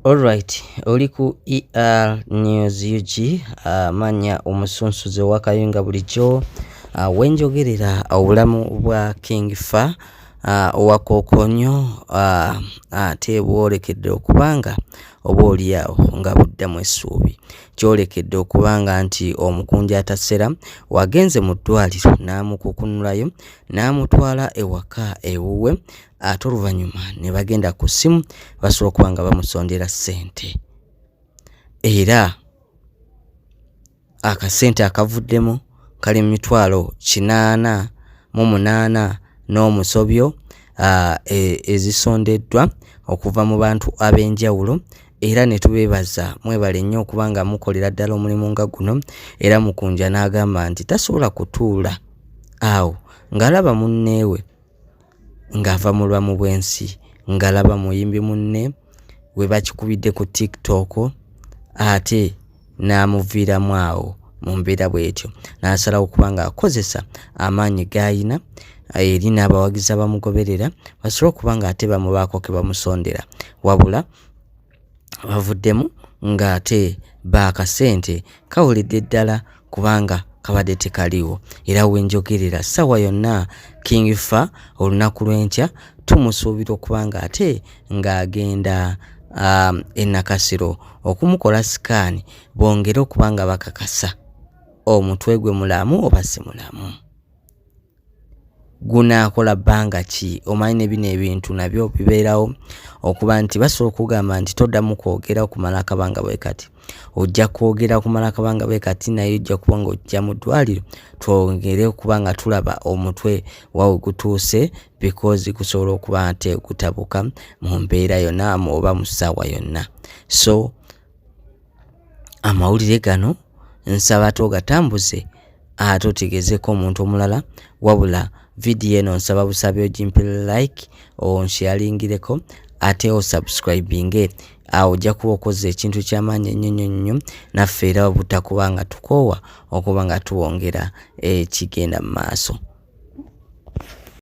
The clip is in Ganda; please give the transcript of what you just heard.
Alright, oli ku ER News UG, manya omusunsuzi owa Kayunga bulijjo wenjogerera obulamu bwa King Fa owa Kokonyo ate bwolekedde okubanga oba olyawo nga buddamu essuubi. Kyolekedde okubanga nti omukunja atasera wagenze mu ddwaliro n'amukukunulayo n'amutwala ewaka ewuwe ate oluvannyuma ne bagenda ku ssimu basobola okuba nga bamusondera ssente era akasente akavuddemu kali mu mitwalo 88 n'omusobyo ezisondeddwa okuva mu bantu ab'enjawulo era ne tubeebaza mwebale nnyo okuba nga mukolera ddala omulimu nga guno era Mukunja n'agamba nti tasobola kutuula awo ng'alaba munneewe ng'ava mu bulamu bw'ensi ng'alaba muyimbi munne we bakikubidde ku TikTok ate n'amuviiramu awo mu mbeera bw'etyo n'asalawo okuba ng'akozesa amaanyi g'ayina eri n'abawagizi abamugoberera basobole okuba ng'ate bamubaako ke bamusondera wabula bavuddemu ng'ate baakasente kawulidde ddala kubanga kabadde tekaliwo era wenjogerera ssaawa yonna King Fa olunaku lw'enkya tumusuubira okuba nga ate ng'agenda e Nakasero okumukola sikaani bongere okuba nga bakakasa omutwe gwe mulamu oba si mulamu. Gunaakola bbanga ki? Omanyi ne bino ebintu nabyo bibeerawo okuba nti basobola okugamba nti toddamu kwogera okumala akabanga bwe kati. Ojja kwogera okumala akabanga bwe kati naye ojja kuba ng'ojja mu ddwaliro twongere okuba nga tulaba omutwe wa we gutuuse because gusobola okuba nti gutabuka mu mbeera yonna oba mu ssaawa yonna. So amawulire gano nsaba ate ogatambuze ate otegezeeko omuntu omulala wabula vidiyo eno nsaba busabi ogimpe like onshalingireko ate osubscribinge awo ojja kuba okoze ekintu ekyamaanyi ennyo nnyo nnyo naffe era obutakuba nga tukoowa okuba nga tuwongera ekigenda mu maaso.